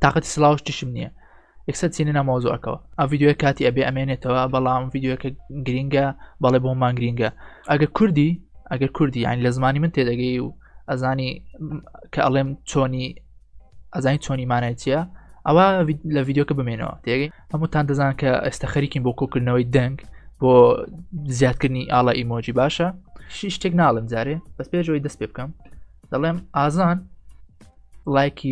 تاقەتی سڵاو شتیشم نییە یەکسەر چینە ناو مەوزوعەکەوە ئەم ڤیدیۆیە کاتی ئەبێ ئەمێنێتەوە بەڵام ڤیدیۆکە گرینگە بەڵێ بۆمان گرینگە ئەگەر کوردی ئەگەر کوردی یعنی لە زمانی من تێدەگەی و ئەزانی کە ئەڵێم چۆنی ئەزانی چۆنی مانای چییە ئەوە لە ڤیدیۆکە بمێنەوە تێگەی هەمووتان دەزان کە ئێستا خەریکین بۆ کۆکردنەوەی دەنگ بۆ زیادکردنی ئاڵا ئیمۆجی باشە شتێک ناڵم جارێ بەس پێشەوەی دەست پێ بکەم دەڵێم ئازان لایکی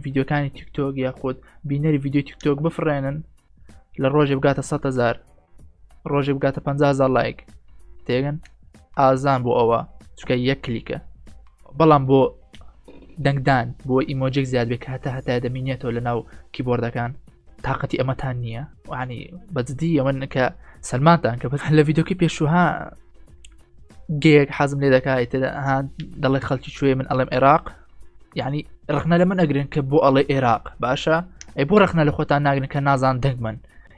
ڤیددیوکانی تیکتۆک یاخود بینەری ڤیددیو تیکتۆک بفڕێنن لە ڕۆژێ بگاتە 100هزار ڕۆژێ بگاتە 500 لایک تێگەن ئازان بۆ ئەوە چکە یەک کلیکە بەڵام بۆ دەنگدان بۆ ئیمۆجێک زیاد بێت کە هەتا هەتا دەمینێتەوە لە ناو کیبۆردەکان تااقەتی ئەمەتان نییە وانی بەجددی ئەمە کە سەلمانتان کە لە ڤیددیوکی پێشوها گەیەک حەزم لێ دەکا ئیتر ها دەڵێ خەڵکی کوێ من ئەڵێم عێراق یعنی ڕخنە لە من ئەگرن کە بۆ ئەڵێ عێراق باشە ئەی بۆ ڕخنە لە خۆتان ناگرن کە نازان دەنگ من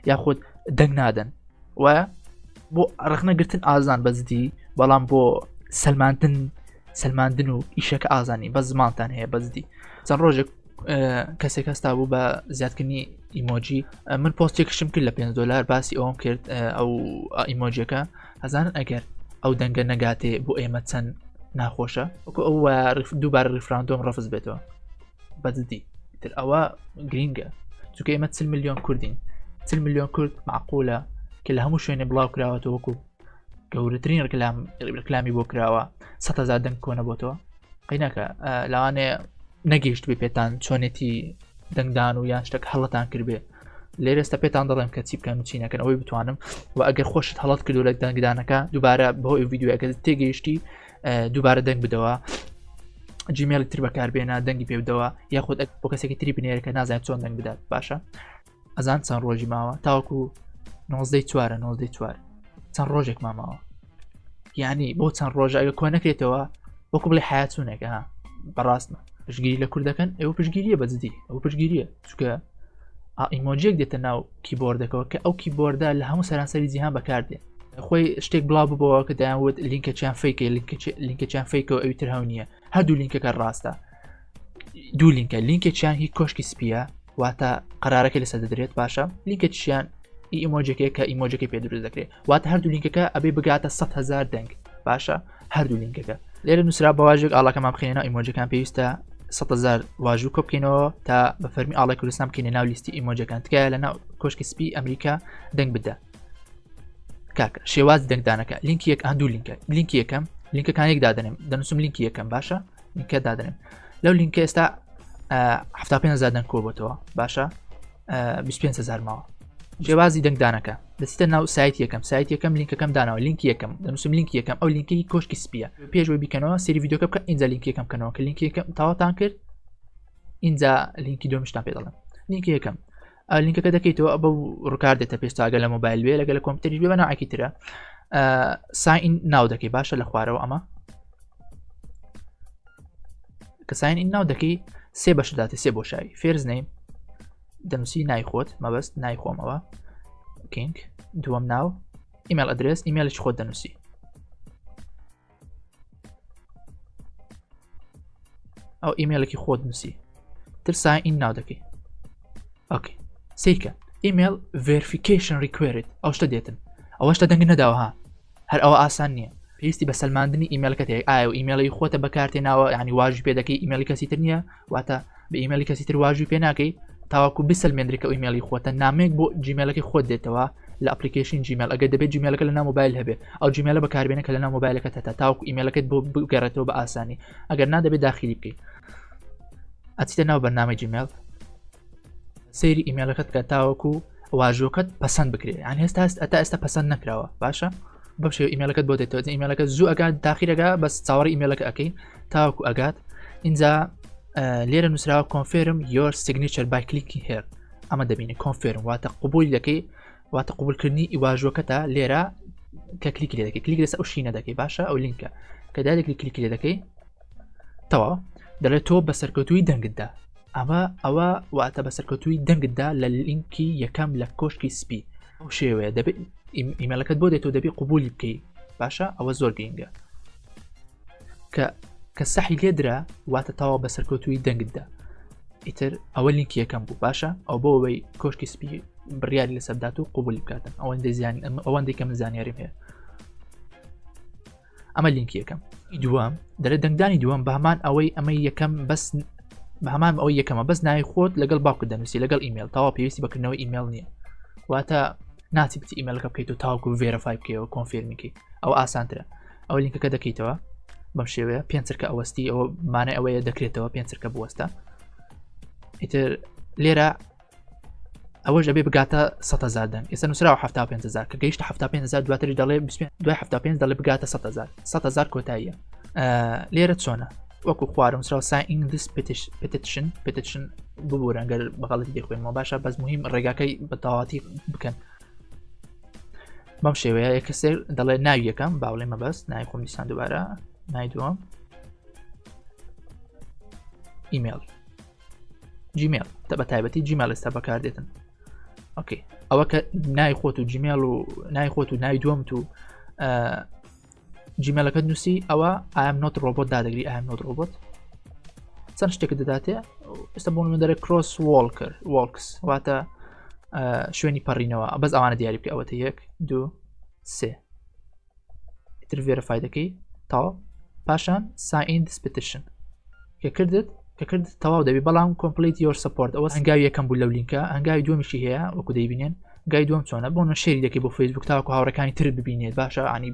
یاخود دەنگ نادەن وایە بۆ ڕخنە گرتن ئازان بەزدی بەڵام بۆ سەلماندن سەلماندن و ئیشەکە ئازانی بە زمانتان هەیە بەزدی چەند ڕۆژێک کەسێک هەستا بوو بە زیادکردنی ئیمۆجی من پۆستێکشم کرد لە 5 دلار باسی ئەوم کرد ئەو ئیمۆجیەکە ئەزانن ئەگەر ئەو دەنگە نەگاتێ بۆ ئێمە چەند ناخۆشە وەکو ئەو دووبارە ڕیفراندۆم ڕەفز بێتەوە بەجددی تر ئەوە گرینگە چونکە ئێمە 40 میلیۆن کوردین 40 میلیۆن کورد معقولە کە لە هەموو شوێنێ بڵاو کراوەتەوە وەکو گەورەترین ڕکلام ڕکلامی بۆ کراوە 100 هزار دەنگ کۆنە بۆتەوە قینەکە لەوانەیە نەگەیشت بێ پێتان چۆنێتی دەنگدان و یان شتێک هەڵەتان کردبێ لێرەستە پێتان دەڵێم کە چی بکەن و چی نەکەن ئەوەی بتوانم و ئەگەر خۆشت هەڵت کردو لە دەنگدانەکە دووبارە بەهۆی ڤیدیۆەکە تێگەیشتی دووبارە دەنگ بدەوە جیمێڵی تر بەکاربێنە دەنگی پێ بدەوە یاخود بۆ کەسێکی تری بنێرە کە نازانێت چۆن دەنگ بدات باشە ئەزان چەند ڕۆژی ماوە تاوەکو نۆزدەی چوارە نۆزدەی چوار چەند ڕۆژێک ماماوە یعنی بۆ چەند ڕۆژە ئەگە کۆ نەکرێتەوە وەکو بڵێ حیاتونێکە ها بەڕاستمە پشگیری لە کوردەکەن ئەو پشگیریە بەجددی ئەو پشگیریە چونکە ئیمۆجیەک دێتە ناو کیبۆردەکەەوە کە ئەو کیبۆردە لە هەموو سەرانسەری جیهان بەکاردێ خۆی شتێک بڵاو ببەوە کە دایان وت لینکەچیان فیکە لینکەچیان فیکەوە ئەوی تر هەو نییە هەردوو لینکەکە ڕاستە دوو لینکە لینکێکیان هی کۆشکی سپیە واتە قرارەکە لەسەر دەدرێت باشە لینکێکیان ئی ئیمۆجەکەی کە ئیمۆجەکەی پێ دروست دەکرێت واتە هەردوو لینکەکە ئەبێ بگاتە 100 هزار دەنگ باشە هەردوو لینکەکە لێرە نووسرا بەواژێک ئاڵاکەمان بخێنە ناو ئیمۆجەکان پێویستە 100 هزار واژوو کۆ بکەینەوە تا بە فەرمی ئاڵای کوردستان بکەینە ناو لیستی ئیمۆجەکان تکایە لە ناو کۆشکی سپی ئەمریکا دەنگ بدە کاکە شێواز دەنگدانەکە لینکی یەک هەندوو لینکە لینکی یەکەم لینکەکان یەک دادەنێم دەنووسم لینکی یەکەم باشە لینکە دادەنێم لەو لینکە ئێستا 75 دەنگ کۆبتەوە باشە 25 هزار ماوە شێوازی دەنگدانەکە دەچیتە ناو سایت یەکەم سایت یەکەم لینکەکەم داناوە لینکی یەکەم دەنووسم لینکی یەکەم ئەو لینکی کۆشکی سپیە پێشوەی بیکەنەوە سری ڤیدیۆکە بکە ئینجا لینکی یەکەم کەنەوە کە لینکی یەکەم تاواتان کرد ئینجا لینکی دووەمیشتان پێ دەڵێم لینکی یەکەم لینکەکە دەکەیتەوە بە ڕکار دێتە پێش تاگە لە مۆبایل بێ لەگە لە کۆمپیوتەری بێ بە ناوێکی ترە sign in now دەکەی باشە لە خوارەوە ئەمە کە sign in now دەکەی سێ بەش داتێ سێ بۆشایی first name دەنووسی نای خۆت مەبەست نای خۆمەوە کینگ دووەم ناو email address ئیمێڵی خۆت دەنووسی ئەو ئیمێلێکی خۆت نووسی تر sign in now دەکەی okay سیرکە email verification required ئەو شتە دێتن ئەوە شتە دەنگ نەداوە ها هەر ئەوە ئاسان نییە پێویستی بە سەلماندنی ئیمێلەکەت هەیە ئایا و ئیمێلی خۆتە بەکارتێناوە ینی واژی پێ دەکەی ئیمێلی کەسی تر نییە واتە بە ئیمێلی کەسی تر واژوی پێ ناکەی تاوەکو بسەلمێنرێت کە ئیمێلی خۆتە نامەیەک بۆ جیمێلەکەی خۆت دێتەوە لە application جیمێل ئەگەر دەبێت جیمێلەکە لە ناو مۆبایل هەبێ ئەو جیمێلە بەکاربێنە کە لە ناو مۆبایلەکەت هەتا تاوەکو ئیمێلەکەت بۆ بگەڕێتەوە بە ئاسانی ئەگەر نا دەبێت داخلی بکەیت ئەچیتە ناو بەرنامەی جیمێل سەیری ئیمێلەکەت بکە تاوەکو واژۆکەت پەسەند بکرێت یان هێستا ئەتا ئێستا پەسەند نەکراوە باشە بەم شێوە ئیمێلەکەت بۆ دێتەوە ئیمێلەکە زوو ئەگات داخیرەکە بەس چاوەڕی ئیمێلەکە ئەەکەی تاوەکو ئەگات اینجا لێرە نووسراوە confirm your signature by clicking here ئەمە دەبینی confirm واتە قوبولی دەکەی واتە قوبولکردنی ئیواژوەکەتە لێرە کە کلیکی لێ دەکەی کلیک لەسەر ئەو شینە دەکەی باشە ئەو لینکە کە دادێک کلیکی لێ دەکەی تەواو دەڵێت تۆ بە سەرکەوتوی دەنگتدا ئەمە ئەوە واتە بە سەرکەوتوی دەنگتدا لە لینکی یەکەم لە کۆشکی سپی ئەو شێوەیە دەبێت ئیمێلەکەت بۆ دێتەوە دەبی قوبولی بکەی باشە ئەوە زۆر گرنگە کە کە سەحی لێدرا واتە تەواو بە سەرکەوتوی دەنگتدا. ئیتر ئەوە لینکی یەکەم بوو باشە ئەو بۆ ئەوەی کۆشکی سپی بڕیاری لەسەر بدات و قوبولی بکاتن ئەوەندەی زیان ئەوەندەی کە من زانیاریم هەیە ئەمە لینکی یەکەم دووەم دەرێ دەنگدانی دووەم بە هەمان ئەوەی ئەمەی یەکەم بەس بە هەمان ئەوەی یەکەمە بەس ناوی خۆت لەگەڵ باوکت دەنووسی لەگەڵ ئیمێل تاوا پێویستی بەکردنەوەی ئیمێل نییە واتە ناچی بچی ئیمێلەکە بکەیت و تاوەکو verify بکەیەوە confirm ی کەی ئەو ئاسانترە ئەو لینکەکە دەکەیتەوە بەم شێوەیە پێنج چرکە ئەوەستی ئەوە مانای ئەوەیە دەکرێتەوە پێنج چرکە بوەستە ئیتر لێرە ئەوەش ئەبێ بگاتە 100هزار دەنگ ئێستا نووسراوە 75000 کە گەیشتە 75000 دواتری دەڵێ دوای 75 دەڵێ بگاتە 100هزار 100هزار کۆتاییە لێرە چۆنە وەکو خوارم نووسراوە sign this petition petition ببورە گەر بەغەڵەتی دەخوێنمەوە باشە بەس مهم ڕێگاکەی بە تەواتی بکەن بەم شێوەیە یە کەسێک دەڵێ ناوی یەکەم باوڵێ مەبەست ناوی خۆم دیسان دووبارە ناوی دووەم ئیمێڵ جیمێڵ تە بە تایبەتی جیمێڵ ئێستا بەکاردێتن okay ئەوە کە ناوی خۆت و جیمێڵ و ناوی خۆت و ناوی دووەمت و جیمێڵەکەت نووسی ئەوە I'm not robot دادەگری I'm not robot چەند شتێک دەداتێ ئێستا بۆ من دەرێ cross walker walks واتە شوێنی پەڕینەوە بەس ئەوانە دیاری بکە ئەوەتە یەک دوو سێ تر verify دەکەی تاوا پاشان sign this petition کە کردت کە کرد تەواو دەبی بەڵام complete your support ئەوە هەنگاوی یەکەم بوو لەو لینکە هەنگاوی دووەمیشی هەیە وەکو دەیبینێن گای دووەم چۆنە بۆ share ی دەکەی بۆ فەیسبوک تاوەکو هاوڕەکانی تر ببینێت باشە ینی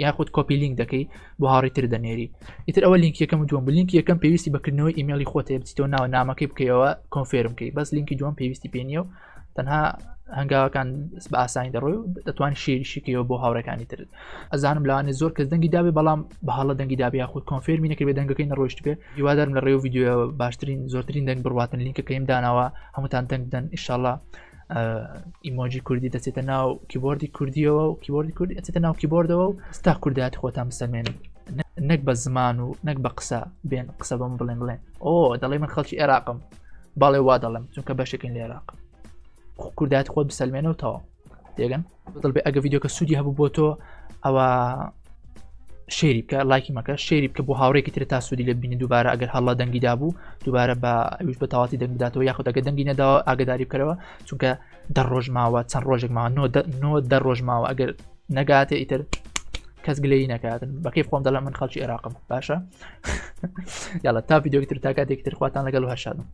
یاخود copy link دەکەی بۆ هاوڕی تر دەنێری ئیتر ئەوە لینک یەکەم و دووەم بوو لینک یەکەم پێویستی بەکردنەوەی ئیمێڵی خۆت هەیە بچیتەوە ناوە نامەکەی بکەیەوە confirm کەی بەس لینکی دووەم پێویستی پێ نییە و تەنها هەنگاوەکان بە ئاسانی دەڕۆی و دەتوانانی share یشیکەوە بۆ هاوڕەکانی تر ئەزانم لەوانێ زۆر کەس دەنگی دابێ بەڵام بە هەڵە دەنگی دابێ یاخود confirm ی نەکرێ دەنگەکەی نەڕۆیشت بێ هیوادارم لە ڕێو ڤیدیۆ باشترین زۆرترین دەنگ بڕواتن لینکەکەیم داناوە هەمووتان دەنگ بدەن ئیشەڵا ئیمۆجی کوردی دەچێتە ناو کیبۆردی کوردیەوە و کیبۆردی کوردی ئەچێتە ناو کیبۆردەوە و ستا کوردایەتی خۆتان بسەلمێنن نەک بە زمان و نەک بە قسە بێن قسە بەم بڵێن بڵێن ئۆ دەڵێ من خەڵکی عێراقم باڵێ وا دەڵێم چونکە بەشێکن لە عێراق کوردایەتی خۆت بسەلمێنەوە تەواو تێگەن دڵ بێ ئەگە ڤیدیۆکە سوودی هەبوو بۆ تۆ ئەوە share ی بکە لایکی مەکە share ی بکە بۆ هاوڕێکی تر تا سوودی لێ بینی دووبارە ئەگەر هەڵە دەنگی دابوو دووبارە بە ئەویش بە تەواتی دەنگ بداتەوە یاخود ئەگە دەنگی نەداوە ئاگداری بکەرەوە چونکە دە ڕۆژ ماوە چەند ڕۆژێک ماوە نۆ دە ڕۆژ ماوە ئەگەر نەگاتێ ئیتر کەس گلەیی نەکاتن بەکەی خۆم دەڵێم من خەڵکی عێراقم باشە یاڵە تا ڤیدیۆی تر تا کاتێکی تر خواتان لەگەڵ و هەر شادم.